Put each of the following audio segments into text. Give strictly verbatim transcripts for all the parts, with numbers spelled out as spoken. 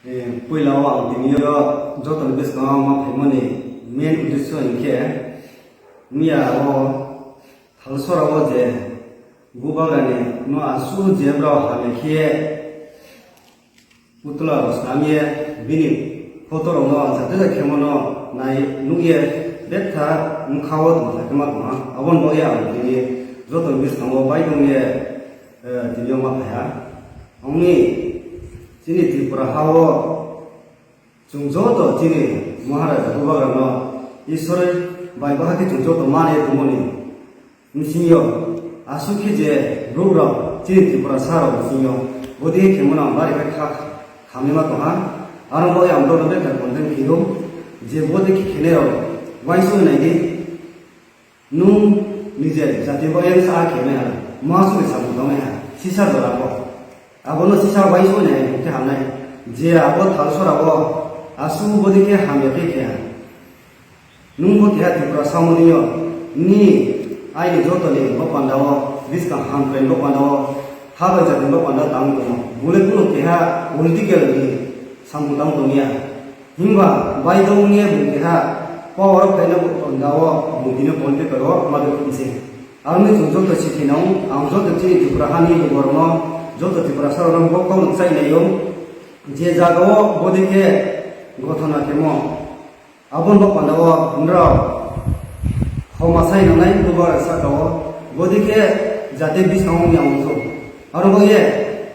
Eh, puila o ang tini o joto ni bwskango ma phaimani main uddesyo hinkhe miya o Thalsora o je bubagrani no aswk je brao hamya khe putla rok snam ye bini photo rok no jate jate khemo no nai nuk ye betha mkha o tong thai ma tong ha. Aboni bagwi ang tini joto ni bwskango bai tong ye, eh, tini o ma phai ha. Ang ni chini Tripura ha o Chwng joto chini Maharaja Bubagrano Iswar bai bahai khe chwng joto mani tongmani bisingo aswk khe je bwrwk rok chini Tripura sa rok bisingo bodi khe mano bari khe kha khamni ma tongha. Aro bo yang bwrwk rok bekar content khe do je bodi khe khenai rok waisuk nai di. Nwng nije jati bo yang sa khe nai ha, ma suri samung tong nai ha, sisa jora bo. Abo no sisa bai soi nai, khe hamnai. Je abo Thalsora bo, asu bodi khe hamya khe khe ha. Nwng bo khe ha Tripura samung yo, ni aini joto ni bo panda o, biskang hamkrai bo panda o, ha bai jati bo panda tang tongo. Bole kuno khe ha political ni samung tang tong ya. Himba baidhok wngya bung keha power o phaina panda o bung tini political o ma dukhu se. Aroni chwng joto sikhi nang ang joto chini Tripura hani borokno joto Tripura sarokno bo kok chai naio. Je jaga o bodi khe gothona khemo aboni bo panda o nrao khoma sai nangnai bubagra saka o bodi khe jate biskango wngya wngthok. Aro bo ye,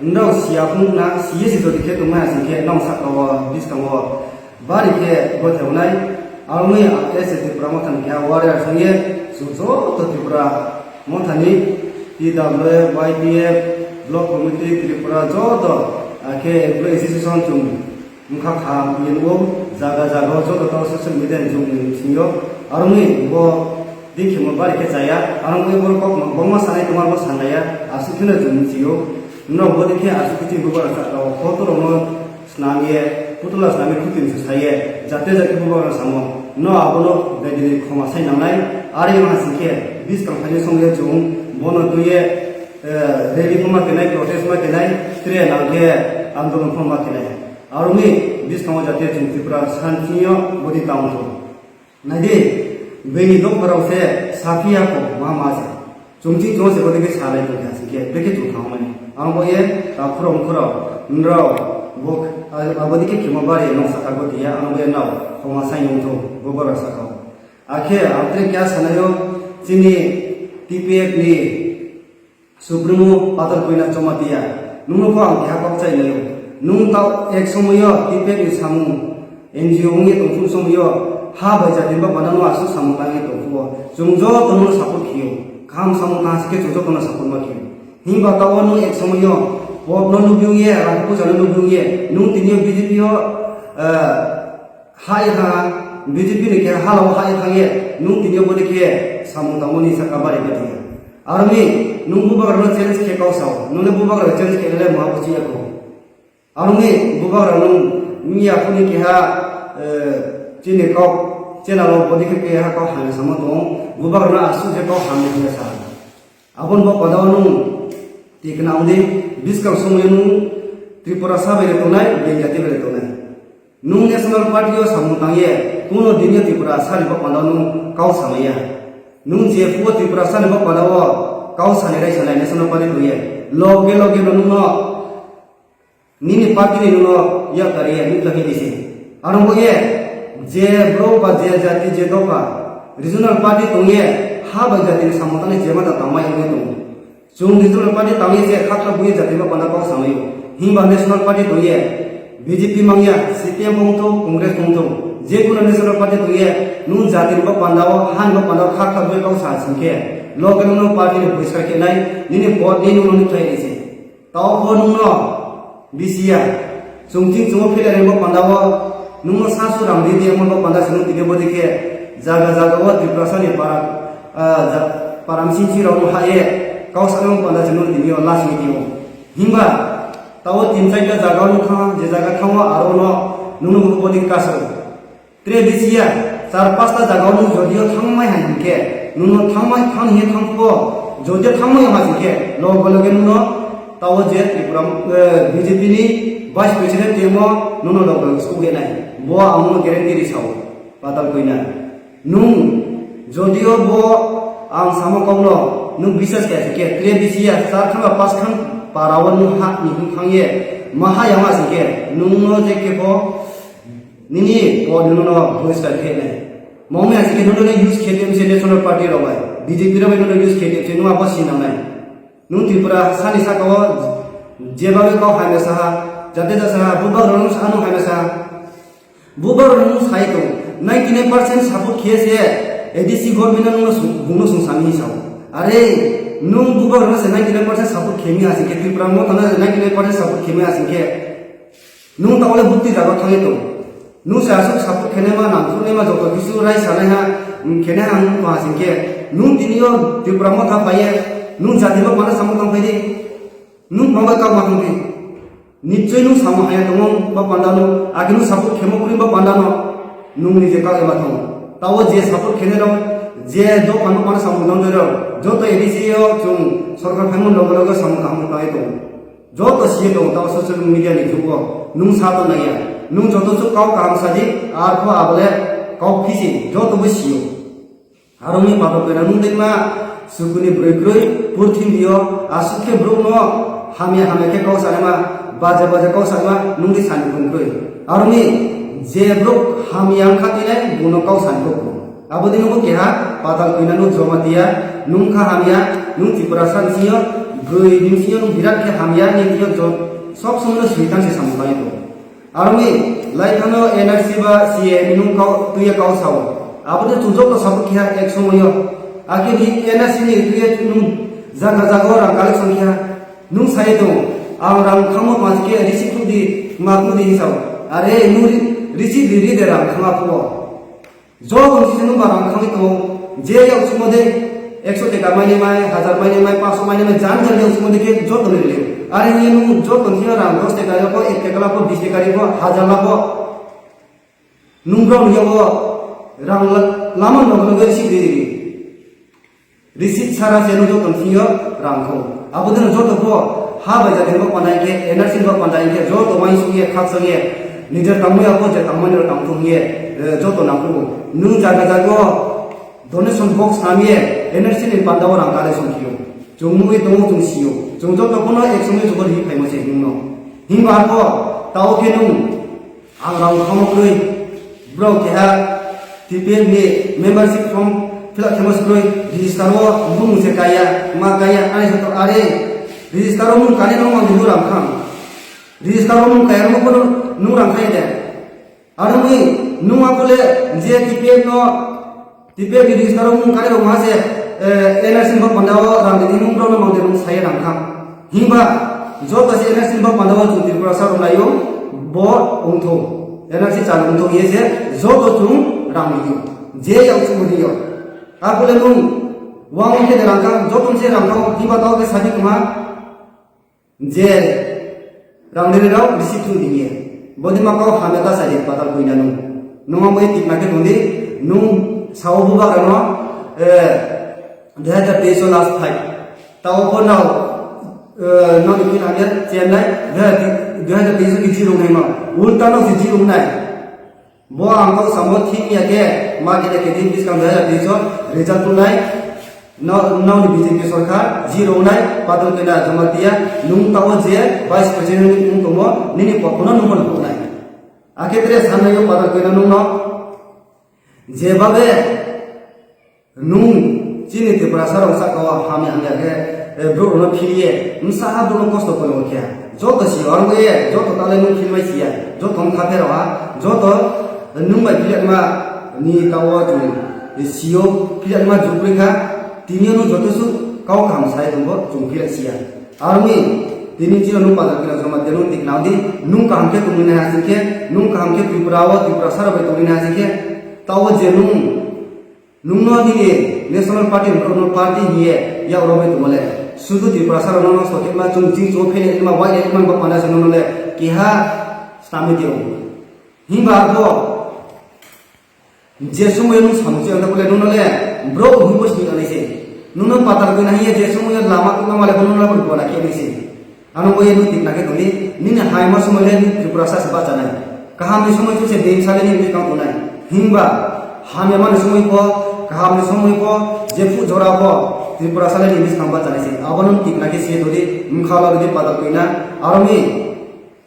nrao siya phung na, siye si jodi khe tongmai asing khe, nong saka o, biskango, bari khe gothe wngnai, aro mui S S Tripura Motha ni khe warrior song ye, chwng joto Tripura Motha ni T W F, Y T F, Block Committee, Tripura joto, ah, khe Employee Association chwng Wngkha kha, nini bo jaga jaga o joto tao social media ni jug ni bisingo, aroni bo dikhimo bari khe chaya, aroni bo borok kok bangma sanai tongma bo sanlaiya, aswk kheno jug ni sio, norok bo dikhe aswk khe tini bo bara kha, rao photo rok no snam ye, putula snam ye, khuti ni se sai ye, jate jate bo bara samo, no abono bedini khoma sai nangnai, ari ma sing khe, biskang phaini song ye jung, bono twi ye, eh, rally pho ma khenai, protest ma khenai, tre nang khe andolon pho ma khenai. Aroni biskango jatiya chwng Tripura sanchingyo bodi tamo thung. Naidi, bini dopharao se saphiya kho ma ma se. Chwngching chwng se bodi khe salai tong kha singkhe, bekhe chwng thangmani. Ang bo ye, ta khurong khurao, nrao, bo, a, abodi khe khima bari nong saka bo tiya, ang bo ye nao, khoma sai nong thung, bo bara saka. Akhe, ang tre kya sanayo, chini T P F ni Supremo Patal Koina Chomatiya, nungno pho ang keha kok chai laio. Nung tao ek somoyo T P F ni samung N G O wngye tongphuru somoyo ha bai jati ba panda no aswk samung tangye tongphuo. Chwng joto no support khio. Kaham samung tang sikhe chwng joto no support ma khio. Himba tao nung ek somoyo pop no nubi wngye, rang puja no nubi wngye, nung tini B J P o, eh, Ha ye thang, B J P ni khe hala o ha ye thang ye, nung tini bodi khe samung tangmani saka bari khe thang. Aroni nung bubagra no challenge khe kau sao, nung le bubagra challenge khe le ma buchi ya ko. Aroni bubagra nung miya kuni khe ha, eh, chini kau channel o bodi khe khe ha kau hana samo tong, bubagra no asu khe kau hana khe sa. Abon bo koda nung tikna ongdi, biskang somoyo nung Tripura sa bai tongnai, beng jati bai tongnai. Nung National Party o samung tangye, kuno dinyo Tripura sari bo panda nung kau samaya. Nung je puo Tripura sari bo panda o kau sani rai sanai National Party tongye. Loge loge no nung no nini party ni nung no yak kari ya nung lagi disi. Aro bo ye, je bro ba je jati je doka, regional party tongye, ha bai jati ni samung tangnai je mata tangmai wngwi tongo. Chwng regional party tangwi se khakla buwi jati ba panda kok sanaio. Himba national party tongye, B J P mangya, C P M wngthung, Congress wngthung, je kono national party tongye, nwng jati ba panda o, hani ba panda o khakla buwi kok sa singkhe, loge nwng party ni bwskang khe nai, nini vote ni nwng nini khlai nai se. Tao bo nwng no bisiya, chwng ching chwng o philai rengbo panda o, nwng no sa su rang di di amo bo panda se nwng tini bo dikhe, jaga jaga o Tiprasa ni para, ah, ja-, para msing sing rok no ha ye, kau sa nwng panda se nwng tini o last meeting o. Himba, tao tin chaita jaga o nwng thang, je jaga thango aro no nwng no bo dikhe kaso. Tre bisiya, char pasta jaga o nwng jodio thangmai hai hinkhe, nwng no thangmai thang hiye thang phuo, jodio thangmai ha hinkhe, loge loge nwng no Tao je Tripura, eh, B J P ni Vice President temo nono logo suk enai. Bo ang no guarantee ri sao. Patal koina. Nung jodio bo ang samo kok no nung bisas kaya se ke tre bisi ya sar khang pas khang para o nung ha ni hung khang ye. Maha yang asing ke nung no je ke bo nini bo nung no voice ka khe nai. Mong ya se ke nung no use khe se National Party rok bai. B J P rok bai nung no use khe se nung abo sinang nai. Nung Tripura sani saka o jebabe kok hamya saha, jate ja saha, bubagrok nung ano hamya saha. Bubagrok nung sai tong, ninety nine percent support khe se A D C government no nung sung, bung no sung sami sao. Are, nung bubagrok se ninety nine percent support khe mi asing khe, Tripura Motha no ninety nine percent support khe mi asing khe. Nung ta ole bukti jaga thangwi tong. Nung se aswk support khenai ma, nang khurunai ma, joto kisu rai sanai ha, mm, khenai ha, nung tong asing khe. Nung tini o Tripura Motha paiye, nung jati bo mana samung tang phaidi. Nung bangbai kau ma thangdi. Nichoi nung samung haya tongmo ba panda no, agi nung support khemo kuri ba panda no. Nung ni je kau eba thang. Tao je support khenai rok, je dophano mana samung tang rok, joto A D C o chung sorkar phaimung loge loge samung kaham tangwi tongo. Joto siye tongo tamo social media ni jugo. Nung sa to naiya. Nung joto chuk kau kaham sadi, ar pho abole kau phisi, joto bo siyo. Aroni pato pena nung dengma, sukuni broi kroi, purthimbi o, asuk khe brok no, hamya hamya khe kau sanima, baja baja kau sanima, nung di sani pung kroi. Aroni je brok hamya wngkha tine, buno kau sani kok. Abo dino bo keha patal koina no joma tiya, nung kha hamya, nung Tiprasa ni sio, bwrwi ni sio nung birat khe hamya, ni sio jo, sob somoi no switan se samung bai to. Aroni lai thano N R C ba C A ni nung kau, tuya kau sao. Abo de chujok to sabo khe ek somoi yo. Ake ni N R C ni tuya nung jaga jaga rang collection khe nung sai to, ang rang khamo mas khe risi khudi, ma khudi hisao. Are nung ri-, risi diri de rang khama phuo. Joto ni sini barang khangwi tongo, je yak simo de ekso teka mai nai mai, hajar mai nai mai, paso mai nai mai, jan jan yak simo de khe joto ni rili. Are ni nung joto ni rang dos teka ko, ek teka labo, bis teka labo, hajar labo. Nung brong ni yago rang la-, lama no no gari si de. Receipt sara se no joto thing yo rang kho. Abo deno joto pho ha bai jati bo pandai khe, N R C bo pandai khe, joto mai sung ye, khak sang ye, leader tangmani abo je tangmani ro tang thung ye, eh, joto nang kho. Nung jaga jaga donation box nam ye, N R C ni panda o rang kare sung khiyo. Chung mui tongo chung siyo. Chung joto kono ek sung ye jogor hi phaimo se himno. Himba ko tao khe nung Ang rang khamwi kwrwi, borok keha T P F ni membership form fill up khaima se kwrwi, register o bumung se kaya, ma kaya, ani sato are register o mung kani no mangdi nung rang kham. Register o mung kaya rok no nung rang khai de. Aro mui nung akole je T P F no T P F ni register o mung kani rok ma se, eh, N R C ni bo panda o rang di mung rok no mangde mung saya rang kham. Himba joto se N R C ni bo panda o chwng Tripura sa rok naio bo ungtho. N R C chal ungtho ye se joto chwng rang liyo. Je yang chwng liyo. Akole mung wang khe rang kham joto se rang kham himba tao ke sadi kuma. Je rang riri rok receipt thung dingye. Bodi ma kok hamya ta sadi patal puina nung. Nung ang bai tikna khe tongdi, nung sao bubagra no, eh, dui hajar teis o last fight. Tao pho nao, eh, nao ni pin hamya chennai, dui hajar teis o ki zero nai ma. Ulta no si zero nai. Bo ang kok samo thik ya khe, ma khe khe din biskang dui hajar teis o result wngnai, no, nokni B J P sorkar, zero wngnai, Padal Kena Jamatia, nung tao je Vice President ni wng tongo, nini pokno nung phano wngnai. Akhe tre sanai o Padal Kena nung no, je babe, Nung chini Tiprasa rok saka o hamya hamya khe, eh, borok rokno philiye, msa ha borok kosto kono khe. Joto si orong ye, joto tale nung philmai siya, joto wng kha phero ha, joto nung bai philakma ni tao chwng sio philakma jukri kha, tini nung joto su kau kaham sai tongbo chwng philak siya. Aroni tini chini nung Padal Kena Jamatia nung tikna di, nung kaham khe tongwi nai hasing khe, nung kaham khe Tripura o Tiprasa rok bai tongwi nai hasing khe, tao je nung Nungno nini National Party, National Party hiye yak rogwi tongole. Sudu Tiprasa rokno nosto khe ma chwng jing chwng phele ma wai le ma ba panda se nono le keha stamwi tio. Himba abo je somoyo nung samung se anda bole nono le bro himbo sini ane se. Nungno patal kena hiye je somoyo lama tungna male nono le bole khe se. Ano bo ye nwng tikna khe tongdi, nini haima somoi le nwng Tripura sa se bachanai. Kaham ni somoi twi se dei sale ni bwkang tongnai. Himba hamya mani somoi pho, kaham ni somoi pho, jephu jora pho, Tripura sale ni bwskang bachanai se. Abo nwng tikna khe se tongdi, mkha lobidi padal koina, aro ni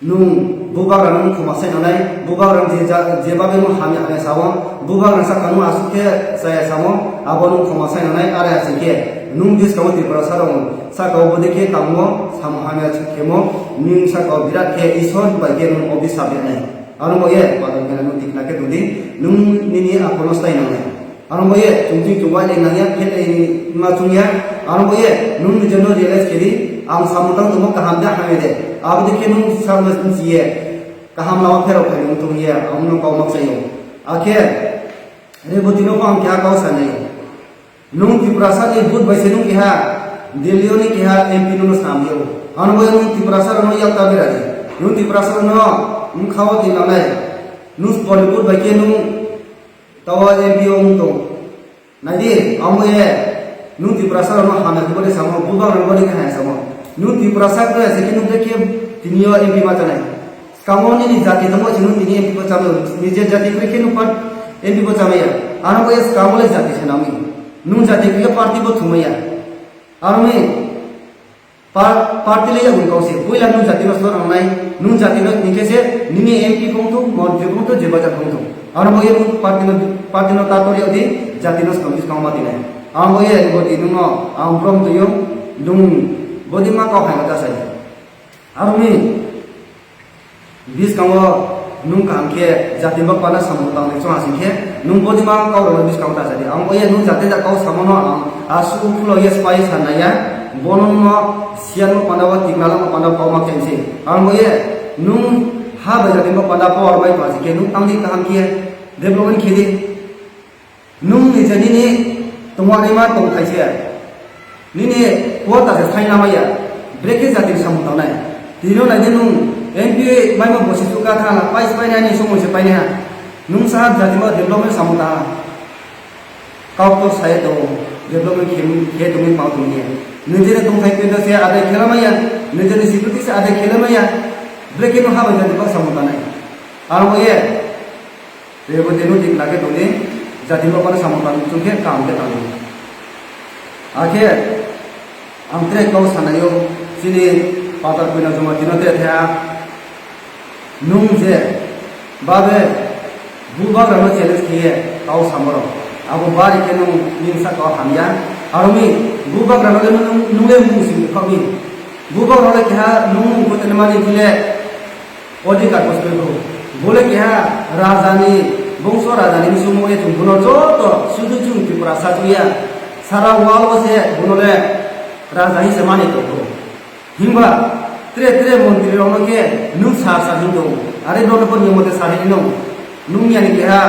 nwng bubagra nwng khoma sai nanai, bubagra je ja-, je bagwi nwng hamya hwnwi sao, bubagra sakha nwng aswk khe chaya sao, abo nwng khoma sai nanai, are aswk khe nwng bwskango Tripura sa rok sakao bwdwi khe tamo samung hamya khemo, nwng sakao birat khe Isor bai khe nwng obisap yanai. Ano bo ye padal koina nwng tikna khe tongdi, nwng nini akhorno sai nanai. Ano bo ye chwng chwng chwng wailai nang ya, phetlai ma chwng ya. Ano bo ye nwng nijeno realize khe di, ang samung tang tongmo kaham de hamya de. Abo de khe nwng samung si ye kaham lama pherok khai nwng tong ye, ang nwng kok mak chaio. Akhe Reboti no ang keha kok sanai. Nwng Tiprasa ni vote bai se nwng keha Delhi ni keha M P no snam yo. Ano bo ye nwng Tiprasa rok no yak ta bera di. Nwng Tiprasa rok no nwng khawa di nanai. Nwng Bollywood bai khe nwng tawa M P o nwng tong. Naidi, amo ye, nwng Tiprasa rokno hamya khe bole samo, bubagra rokno bole khe hamya samo. Nwng Tiprasa khe se khe nwng khe tini o M P ma chanai. Skamo nini jati tongmo se nwng tini M P bo chamai, nije jati khe khe nwng pat M P bo chamai ya. Ano bo ye skamo le jati se nami. Nwng jati khe party bo thumai ya. Aro ni Par-, party le yagun kau se, puila nwng jati no swnam nangnai, nwng jati no hingke se, nini M P kong thung, montri kong thung, jeba jak kong thung. Aro bo ye nwng party no, party no ta tor yadi, jati no swnam biskang ma tinai. Ang bo ye, bo di nwng no, ang brom twi yo, nwng, bo di ma kau hai ma ta sai. Aro ni, Biskango nwng kaham khe jati bak panda samung tangwi chwng asing khe nwng bodima kau rokno biskango ta sadi. Ang oya nwng jati jak kau samono ang aswk uphilo yes pai sanaya. Bono no siyan mo panda o tikna lama panda kau ma khe si. Ang oya nwng ha bai jati bak panda power bai pa si khe nwng tangdi kaham khe development khe di. Nwng ni je nini tongwanaima tongthai se, nini kuwata se thaina maya, brekhe jatini samung tangnai. Tino naidi nwng M P maima bosi chuka thana, pais painani somoi se painaiha. Nwng saha jati ma development samung tanga. Kau to sai to development khe, khe tongwi pang tongni. Nijeni tongthai pinto se adai khela maya, nijeni security se adai khela maya, brekhe no habai jati ba samung tangnai. Aro ye, Rebo teno tik lage tongdi, jati bapano samung tang chwng khe kaham khe tangdi. Akhe ang tre kau sanayo, chini patar puina joma tino te thaya, nwng je babe bubagrano challenge khiye kau samoro, abo bari khe nwng nini sakao hamya, aroni bubagrano le nwng, nwng le mung simi khokni, bubagrano le keha nwng mung kutene mani thile, Odhikar bosoi ko. Bole keha rajani, bongso rajani musumo ye chwng bono joto sudu chwng Tripura sa chuya. Sara world o se bono le raja hi se mani tongo. Himba tre tre montri rokno khe nwng sa sa hin tongo. Are bono pon niyom mate sa hin no. Nwng yani keha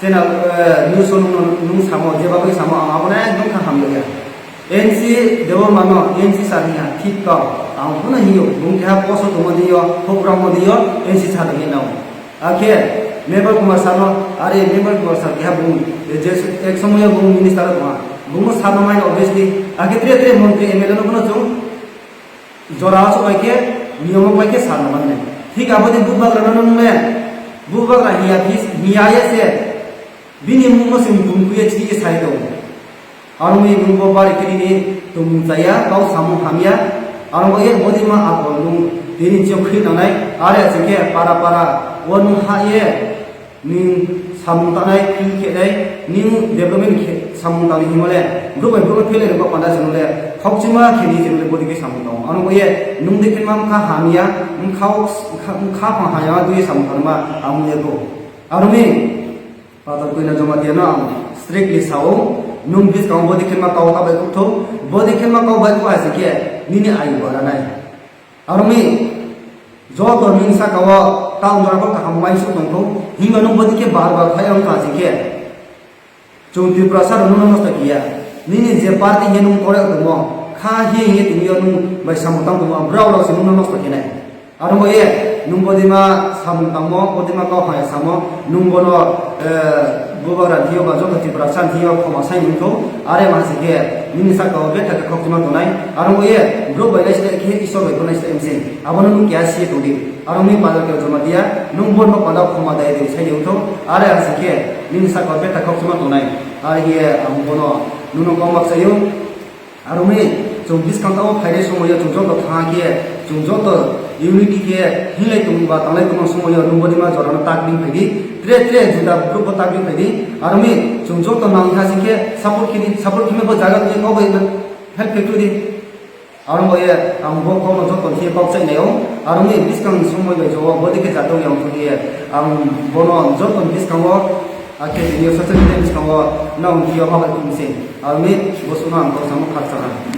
channel, eh, news o nwng, nwng samo, jeba bai samo ang abono ekdom kha hamya. N C Debbarma no N C sir hiya thik kau, ang phano hiyo, bung keha post o tongma diyo, program o diyo, N C sir hinwi nao. Akhe Meval Kumar sir no, are Meval Kumar sir keha bung, je ek somoyo bung minister o tongma, bung no sir no mano obviously, akhe tre tre montri M L A no phano chwng jora o bai khe, niyom o bai khe sir no mano. Thik abo de bubagra no nung le, bubagra hiya phis, hiya ya se, bini mung no se muthung kuye chini ke sai tongo. Aro ni nwng bo bari khe nini tongmung chaya, kau samung hamya, aro bo ye bodima akol nwng tini chiyok khri nangnai, are achike para para o nwng ha ye nwng samung tangnai, khri khe nai, nwng development khe samung tangni himole, bwrwi bai bwrwi phele rwkma panda se nole, khokchima khe ni se nole bodi khe samung tango. Ano bo ye nwng de khe ma wngkha hamya, wngkha o, wngkha, wngkha pha hamya ma twi samung tangma ang ye bo. Aro ni Patar Puina Jamatia no ang strictly sao, nwng bwskango body khenma kau ta bai kuk thung, body khenma kau bai kuk hai se khe nini ayu baranai. Aroni joto nwng saka o town jora bo kaham uansuk tong thung, himba nwng body khe bar bar phai wng kha se khe. Chwng Tiprasa rok nwng nosto khiya, nini je party hiya nwng kore tongmo, kha hiya hiya tini o nwng bai samung tang tongmo, brao rok se nwng nosto khenai. Aro bo ye, Nwng bodima samung tangmo, bodima kok hamya samo, nwng bono, eh, bubagra thwiyo ba joto Tiprasa thwiyo khoma sai wngthok, are ma se khe nini saka o betha khe khokchima tongnai, aro bo ye brouh bai naisle khe Isor bai bo naisle wngse, abono nwng keha si tongdi, aro nini panda khe joma diya, nwng bono panda khoma dai dai sai wngthok, are ma se khe nini saka o betha khokchima tongnai, are ye ang bono nwngno kok ma sayo. Aroni chwng bwskang tamo phainai somoio chwng joto thangkhe, chwng joto unity khe, hinlai tongba tanglai tongma somoio nwng bodima jorano tak bini phaidi, tre tre juda group bo tak bini phaidi, aroni chwng joto nangkha singkhe support khini, support khini bo jaga twi kok bai help khe twi di. Aroni bo ye ang bo kokno joto khe kok chainaio, aroni bwskang somoi bai jogo bodi khe jato yang thangkhe ang bono joto bwskango akhe tini social media bwskango nang thio ma bai khumse, aroni bo sumang kok samo khakchana.